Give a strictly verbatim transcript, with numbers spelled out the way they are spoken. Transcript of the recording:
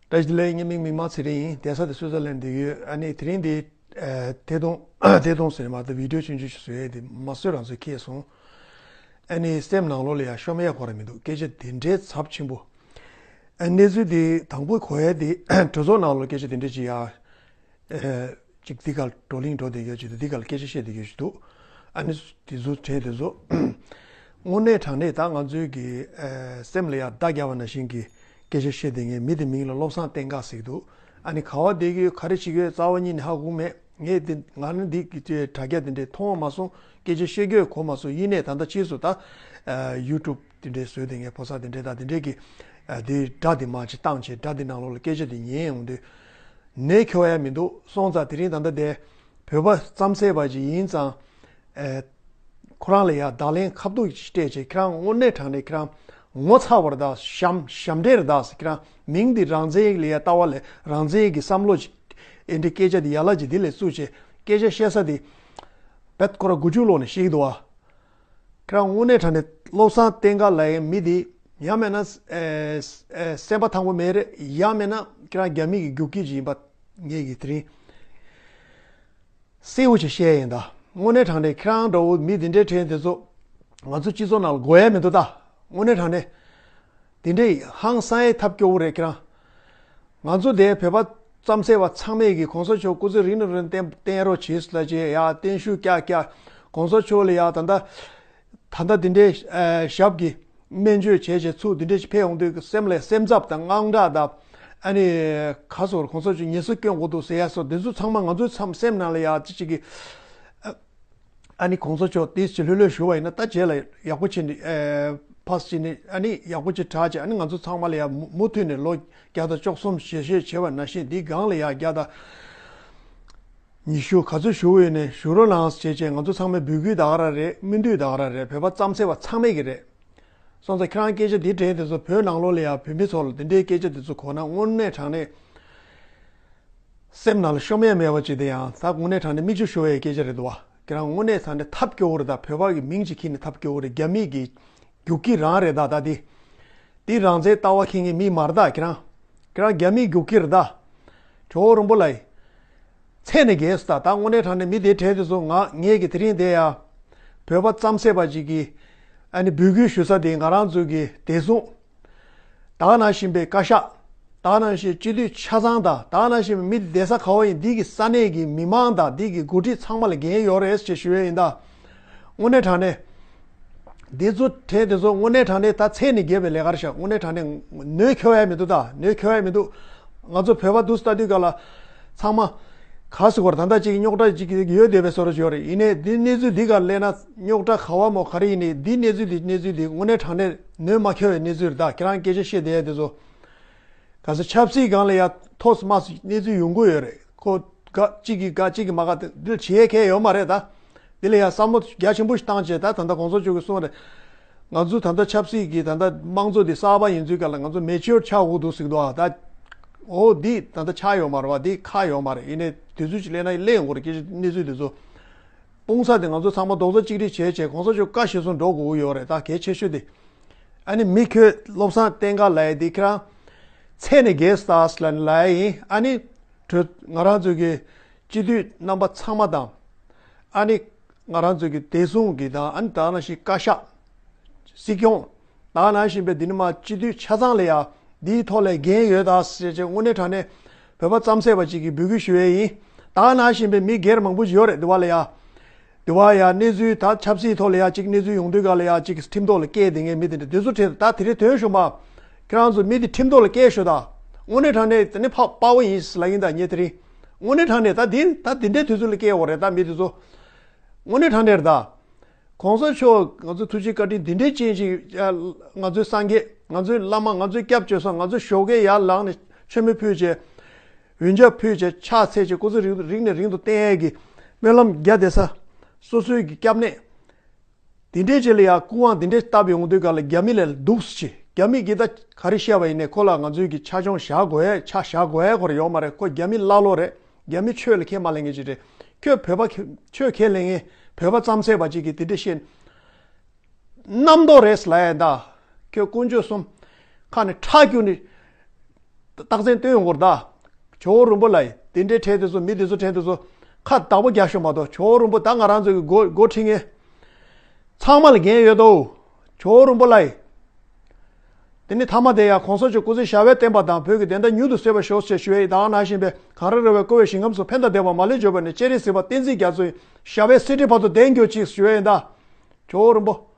བཀྲ་ཤིས་བདེ་ལེགས། ངའི་མིང་མིག་དམར་ཚེ་རིང་ཡིན། བསྡད་ས་དེ་སུད་སི་ལན་འདི་ཡོད། ཨ་ནི་དེ་རིང་འདི་ཨ་ཐད་གཏོང་ཐད་གཏོང་ཟེར་ནས་མ་གཏོགས་བི་ཌིའོ་ཆུང་ཆུང་ཞིག་བཟོ་ཡས་དེ་མ་བཟོས། རང་ཚོས་ཁེལ་སོང་། ཨ་ནི་སེམས་ནང་ལོགས་ལ་ཡ་ཤོམ་ཡ་གོ་ར་མི་འདུག་སྐད་ཆ་དེ་འདྲའི་ཚབས་ཆེན་པོ། ཨ་གནས་ཚུལ་དེ་དང་པོ་གོ་ཡ་དེ་གྲོས་ཚོགས་ནང་ལོགས་སྐད་ཆ་དེ་འདྲ་ཅིག་ཡ། ཨ་ཅིག་འདི་ག་བགྲོ་གླེང་འགྲོ་བསྡད་ཡོད་ཅིག་འདུག་འདི་ག་ལ་སྐད་ཆ་བཤད་བསྡད་ཡོད་ཅིག་འདུག་ཨ་ནི་དེ་ཚོ་དྲན་དེ་ཚོ། དངོས་གནས་དྲང་གནས་ད་ང་ཚོའི་གི་ཨ་སེམས་ལ་ཡ་བརྡ་རྒྱབ་པ་ནང་བཞིན་གི་སྐད་ཆ་བཤད་བསྡད་མཁན་མི་དེ་མིང་ལ་བློ་བཟང་བསྟན་དགའ་ཟེར་གི་འདུག་ཨ་ནི་ག་བ་བསྡད་ཀྱི་ཡོད་ག་རེ་བྱེད་ཀྱི་ཡོད་རྩ་བ་ཉིད་ནས་ཧ་གོ་མེད། ངས་འདི་ང་ནི་འདི་གི་དྲ་རྒྱ་དེ་འདྲས་མཐོང་བ་མ་སོང་། སྐད་ཆ་བཤད་རྒྱུ་གོ་མ་སོང་། ཡིན་ནའི་ད་ལྟ་ཕྱིས་སུ་ད་ཨ་ཡུ་ཊུབ་དེ་འདྲས་བཟོས་དེ་ངས་ཕོ་གསར་དེ་འདྲས་ད་དེ་འདྲས་ཀྱི་ཨ་དེ་སྒྲ་དེ་མ་ཅིག་བཏང་བྱས་སྒྲ་དེ་ནང་ལོགས་ལ་སྐད་ཆ་དེ་ཉན་ཡོང་དུས་ནས་ཁྱོ་ཡ་མི་འདུག་སོང་ཙང་དེ་རིང་ད་ལྟ་དེ་བོད་པ་རྩམ་ཟེ་བ་ཅིག་ཡིན་ཙང་ཨ་ཁོ་རང་ལ་ཡ་བརྡ་ལན་ཁ་ཐུག་ཅིག་སྤྲད་བྱས། ཁྱེད་རང་དངོས་གནས་དྲང་གནས་ཁྱེད་རང་ངོ་ཚ་བ་རེད་ད། ཞམ་ཞམ་འདྲེ་རེད་ད། ཁྱེད་རང་མིང་འདི་རང་བཙན་ལ་ཡ་ལྟ་བ་ལས་རང་བཙན་གྱི་བསམ་བློ་ཅིག་ཨེ་འདྲའི་སྐད་ཆ་འདི་ཡ་ལ་ཅིག་འདི་ལས་བཙུགས་བྱས་སྐད་ཆ་བཤད་ས་འདི་བེད་ཁོ་ར་དགུ་བཅུ་ལོག་ནས་བཤད་ཀྱི་འདུག་བ། ཁྱེད་རང་དངོས་གནས་དྲང་གནས་བློ་བཟང་བསྟན་དགའ་ལབ་ཡའི་མི་འདི་ཡང་མིན་ན་ཨེ་ཨེ་སེམས་པ་ཐང་པོ་མེད་རེད། ཡང་མིན་ན་ཁྱེད་རང་རྒྱ་མི་གི་རྒྱུག་ཁྱི་ཅིག་ཡིན་པ་ངེད་ཀྱིས་དེ་རིང་གསལ་བོ་ཅིག་བཤད་ཡིན་ད། དངོས་གནས་དྲང་གནས་ཁྱེད་རང་འདྲ་བོ་མི་འདི་འདྲའི་དྲན་དེ་ཚོ་ང་ཚོ་སྤྱི་ཚོགས་ནང་ལ་དགོས་ཡ་མི་འདུག་ད། དངོས་གནས་དྲང་གནས། དེ་འདྲའི་ཧང་སང་ཡའི་ཐབས་སྐྱོ་བོ་རེད་ཁྱེད་རང་། ང་ཚོ་དེ་བོད་པ་རྩམ་ཟེ་བ་ཚང་མས་ཀྱི་གོང་ས་མཆོག་སྐུ་ཚེ་རིང་ནས་རིང་བརྟན་བརྟན་རོགས་བྱེད་ཟེར་ལ་བྱེད་ཡ་བརྟན་བཞུགས་བཀྱག་བཀྱག་གོང་ས་མཆོག་ལ་ཡ་ད་ལྟ་ད་ལྟ་དེ་འདྲའི་ཨ་ཞབས་ཀྱི་སྨན་བཅོས་བྱས་བྱས་ཚུར་དེ་འདྲ་ཞིག་ཕེབས་ཡོང་དུས་སེམས་ལ་སེམས་འཚབ་དང་དངངས་སྐྲག་དང་། ཨ་ནི་ག་སོར་གོང་ས་མཆོག་ཉེས་གསོག་སྐྱོན་དགོས་འདུག་ཟེར་ཡ་སོགས་དེ་ཚོ་ཚང་མ་ང་ཚོའི་མཚམས་སེམས་ནང་ལ་ཡ་ཅི་ཅིག་གི་ཨ་ནི་གོང་ས་མཆོག་དེ་ཅི་ལྷོད་ལྷོད་ཞུ་བ་ཡིན་ན་ད་རྗེས་ལ་ཡག་པོ་བྱས་ནས་ཨ་ཕ་སི་བྱས་ནས་ཨ་ནི་ཡག་པོ་ཅིག་དྲག་བྱས། ཨ་ནི་ང་ཚོ་ཚང་མ་ལ་ཡ་མུ་མུ་མཐུད་ནས་ལོ་བརྒྱ་དང་བཅུ་གསུམ་ཞལ་བཞེས་བྱས་པ་ནང་བཞིན་འདི་སྒང་ལ་ཡ་བརྒྱ་དང་ཉི་ཤུ་ག་ཚོད་ཞུ་ཡོད་ནས་ཞུ་རོགས་གནང་ཟེར་བྱས་ང་ཚོ་ཚང་མའི་འབོད་སྐུལ་ད་ག་རང་རེད། སྨོན་འདུན་ད་ག་རང་རེད། བོད་པ་རྩམ་ཟེ་བ་ཚང་མས་ཀྱི་རེད། སོང་ཙང་ཁྱེད་རང་སྐད་ཆ་འདི་དྲན་དེ་ཚོ་བོད་ནང་ལོགས་ལ་ཡང་བོད་མི་ཚོ་ལ་འདི་འདྲའི་སྐད་ཆ་འདི་ཚོ་གོ་ན་དངོས་གནས་དྲང་གནས་སེམས་ནང་ལ་ཤོམ་ཡས་མེད་པ་ཅིག་དེ་ཡང་ད་དངོས་གནས་དྲང་གནས་མིག་ཆུ་ཤོར་བའི་སྐད་ཆ་རེད་འདུག་བ། ཁྱེད་རང་དངོས་གནས་དྲང་གནས་ཐབས་སྐྱོ་བོ་རེད་ད། བོད་པ་གི་མིང་ཅིག་ཁྱེར་ནས་ཐབས་སྐྱོ་བོ་རེད། རྒྱ་མི་གི་རྒྱུག་ཁྱི་རང་རེད་ད། ད་འདི་འདི་རང་བཙན་ལྟ་བ་ཁྱེར་མཁན་མི་མ་རེད་ད། ཁྱེད་རང་ཁྱེད་རང་རྒྱ་མིའི་རྒྱུག་ཁྱི་རེད་ད། ཇོ་བོ་རིན་པོ་ལགས། ཚད་ནས་བརྒལ་སོང་ད། ད་དངོས་གནས་དྲང་གནས་མི་དེ་གྲས་དེ་ཚོ་ང་ངས་ཀྱི་དེ་རིང་དེ་ཡ་བོད་པ་རྩམ་ཟེ་བ་ཅིག་གིས་ཨ་ནི་འབོད་སྐུལ་ཞུ་ས་དེ་ང་རང་ཚོ་གི་བདེ་སྲུང་། ད་ག་ནང་བཞིན་པའི་བཀའ་ཤག་ད་ག་ནང་བཞིན་སྤྱི་འཐུས་ཆ་ཚང་དང་ད་ག་ནང་བཞིན་མི་བསྡད་ས་ག་བ་ཡིན་འདི་གི་ས་གནས་ཀྱི་མི་མང་དང་འདི་གི་འགོ་ཁྲིད་ཚང་མ་ལ་འགན་ཡོད་རེད་ཅེས་ཞུ་ཡས་ཡིན་ད། དངོས་གནས་དྲང་གནས། འདི་ཚོ་གྲས་དེ་ཚོ་དངོས་གནས་དྲང་གནས་ད་ཚད་ནས་བརྒལ་བའི་ལས་ཀ་རེད་ཤག་དངོས་གནས་དྲང་གནས་གནོད་འཁེལ་བ་ཡ་མི་འདུག་ད་གནོད་འཁེལ་བ་ཡ་མི་འདུག་ང་ཚོ་བོད་པ་འདུག་ལྟ་དུས་ག་ལ་ཚང་མ་ག་སི་གོར་ད་ལྟ་ཅིག་རྙོག་དྲ་ཅིག་ཡོད་བསྡད་པའི་བཟོ་འདྲ་ཡོད་རེད། ཡིན་ནའི་འདི་གནས་ཚུལ་འདི་ག་སླེབས་ན་རྙོག་དྲ་ག་བ་མོ་ག་རེ་ཡིན་ནའི་འདི་གནས་ཚུལ་འདི་གནས་ཚུལ་འདི་དངོས་གནས་དྲང་གནས་གནོད་མ་འཁེལ་བའི་གནས་ཚུལ་རེད། ད་ཁྱེད་རང་སྐད་ཆ་བཤད་བསྡད་ཡ་དེ་ཚོ། ག་ས་ཆབ་སྲིད་སྒང་ལ་ཡ་ཐོག་མ་སུ་གནས་ཚུལ་ཡོང་གི་ཡོད་རེད། ཁོ་ག་གཅིག་གིས་ག་གཅིག་གིས་མ་ག་དེ་འདིར་བྱེད་ཡས་ཁེལ་ཡོད་མ་རེད་ད། འདི་ལ་ཡ་བསམ་བློ་རྒྱ་ཆེན་པོ་ཞིག་བཏང་བྱས་ད་ད་ལྟ་གོང་ས་མཆོག་གིས་གསུངས་རེད། ང་ཚོ་ད་ལྟ་ཆབ་སྲིད་ཀྱི་ད་ལྟ་དམངས་གཙོ་འདི་གསར་པ་ཡིན་ཚུལ་ག་ལ་ང་ཚོ་མེ་ཅོར་ཆགས་འོག་འདུག་ཟེར་གི་འདུག་ཨ་ད། འོ་འདི་ད་ལྟ་ཆགས་ཡོད་མ་རེད་བ། འདི་ཁག་ཡོད་མ་རེད། ཡིན་ནའི་དུས་ཚོད་ཅིག་སླེབས་ན་གླེང་དགོས་རེད། སྐད་ཆ་གནས་ཚུལ་འདི་ཚོ། སྤུངས་ས་དེ་ང་ཚོ་ཚང་མ་རྡོག་རྩ་གཅིག་སྒྲིལ་བྱས་བྱས་གོང་ས་མཆོག་བཀའ་གཞིར་བཟུང་འགྲོ་དགོས་ཀྱི་ཡོད་རེད། ད་གལ་ཆེ་ཤོས་དེ། ཨ་ནི་མི་ཁྱོད་བློ་བཟང་བསྟན་དགའ་ལབ་ཡ་དེ་ཁྱེད་རང་ཚད་ནས་བརྒལ་སོང་ད་ལབ་ནས་ལབ་ཡ་ཡིན། ཨ་ནི་གྲོས་ང་རང་ཚོ་གི་སྤྱི་འཐུས་རྣམ་པ་ཚང་མ་དང་། ཨ་ནི་ང་རང་ཚོ་གི་བདེ་སྲུང་གི་དང་ཨ་ནི་ད་ནང་བཞིན་བཀའ་ཤག་སྲིད་སྐྱོང་། ད་ནང་བཞིན་པའི་འདི་ནི་མ་སྤྱི་འཐུས་ཆ་ཚང་ལ་ཡ་འདིའི་ཐོག་ལ་འགན་ཡོད་ད་ཟེར་བྱས་དངོས་གནས་དྲང་གནས་བོད་པ་རྩམ་ཟེ་བ་ཅིག་གིས་འབོད་སྐུལ་ཞུ་ཡས་ཡིན། ད་ནང་བཞིན་པའི་མི་སྒེར་མང་པོ་ཞིག་ཡོད་རེད་འདི་བ་ལ་ཡ། འདི་བ་ཡ་གནས་ཚུལ་ད་ཆབ་སྲིད་ཐོག་ལ་ཡ་གཅིག་གནས་ཚུལ་ཡོང་དུས་ག་ལ་ཡ་གཅིག་ཁྲིམས་ཐོག་ལ་སྐྱེལ་བསྡད་མཁན་མི་དེ་འདྲ་དེ་ཚོ་ཁྲིད་ད་དེ་རིང་དོན་ཞུ་མ། ཁྱེད་རང་ཚོ་མི་དེ་ཁྲིམས་ཐོག་ལ་སྐྱེལ་ཤོག་ད། དངོས་གནས་དྲང་གནས་དེ་ནི་ཕ་དཔའ་བོ་ཡིན་ཟེར་ལབ་ཡིན་ད་ངས་དེ་རིང་། དངོས་གནས་དྲང་གནས་ད་འདི་ད་འདི་འདྲའི་དུས་ཚོད་ལ་སྐྱེལ་བ་རེད་ད་མི་དེ་ཚོ། དངོས་གནས་དྲང་གནས་རེད་ད། གོང་ས་མཆོག་ང་ཚོ་ཐུགས་རྗེ་བཀའ་དྲིན་འདི་འདྲའི་ཅན་ཞིག་ང་ཚོའི་སངས་རྒྱས་ང་ཚོའི་བླ་མ་ང་ཚོའི་སྐྱབས་བཅོལ་ས་ང་ཚོའི་ཞོགས་ཀས་ཡར་ལངས་ནས་མཆོད་མེ་ཕུལ་བྱས། འོན་ཆ་ཕུལ་བྱས་ཕྱག་འཚལ་བྱས་སྐུ་ཚེ་རིང་རིང་ནས་རིང་དུ་བརྟན་ཡས་ཀྱི་སྨོན་ལམ་རྒྱ་བསྡད་ས། སོ་སོའི་གི་སྐྱབས་གནས། འདི་འདྲའི་ཅིག་ལ་ཡ་སྐུ་དབང་འདི་འདྲའི་བཏབ་ཡོང་དུས་ག་ལ་རྒྱ་མི་ལ་སྡུག་ཅིག་རྒྱ་མི་གི་ད་ག་རེ་བཤད་པ་ཡིན་ནའི་ཁོ་ལ་ང་ཚོའི་གི་ཆ་ཆུང་བཞག་དགོས་ཡས་ཆ་བཞག་དགོས་ཡས་ཁོ་ར་ཡོད་མ་རེད། ཁོ་རྒྱ་མི་ཀླ་ཀློ་རེད། རྒྱ་མི་ཆོས་ལ་ཁས་མ་ལེན་མཁན་ཅིག་རེད། ཁྱོད་བོད་པ་ཁས་ཆོས་ཁས་ལེན་མཁན་བོད་པ་རྩམ་ཟེ་བ་ཅིག་གིས་དེ་འདྲ་བཤད། རྣམ་རྟོག་རེད་ལབ་ཡ་ད། ཁྱོད་དཀོན་མཆོག་གསུམ་ཁ་ནས་ཁྲག་སྐྱུག་ནས་ རྟགས་མཚན་སྟོན་ཡོང་གི་རེད་ད། ཇོ་བོ་རིན་པོ་ལ་ཡིན་དེ་འདྲའི་གྲས་དེ་ཚོ་མི་དེ་ཚོ་གྲས་དེ་ཚོ་ཁ་བདག་པོ་རྒྱག་ཤོག་མ་གཏོགས། ཇོ་བོ་རིན་པོ་ད་ང་རང་ཚོ་གི་འགོ་འགོ་ཁྲིད་མཁན་ཚང་མ་ལ་འགན་ཡོད་དོ། ཇོ་བོ་རིན་པོ་ལ་ཡིན། དེ་ནི་མཐའ་མ་དེ་ཡང་གོང་ས་མཆོག་སྐུ་ཚེ་ཞབས་པད་བརྟན་པ་དང་བོད་ཀྱི་བདེན་མཐའ་མྱུར་དུ་གསལ་བར་ཤོག་ཅེས་ཞུ་ཡས་ཡིན། ད་ག་ནང་བཞིན་པའི་གངས་རི་ར་བས་བསྐོར་བའི་ཞིང་ཁམས་སུ། ཕན་དང་བདེ་བ་མ་ལུས་འབྱོར་པ་ནས། སྤྱན་རས་གཟིགས་དབང་བསྟན་འཛིན་རྒྱ་མཚོ་ཡི། ཞབས་པད་སྲིད་མཐའི་བར་དུ་བརྟན་གྱུར་ཅིག་ཞུ་ཡས་ཡིན་ད། ཇོ་བོ་རིན་པོ།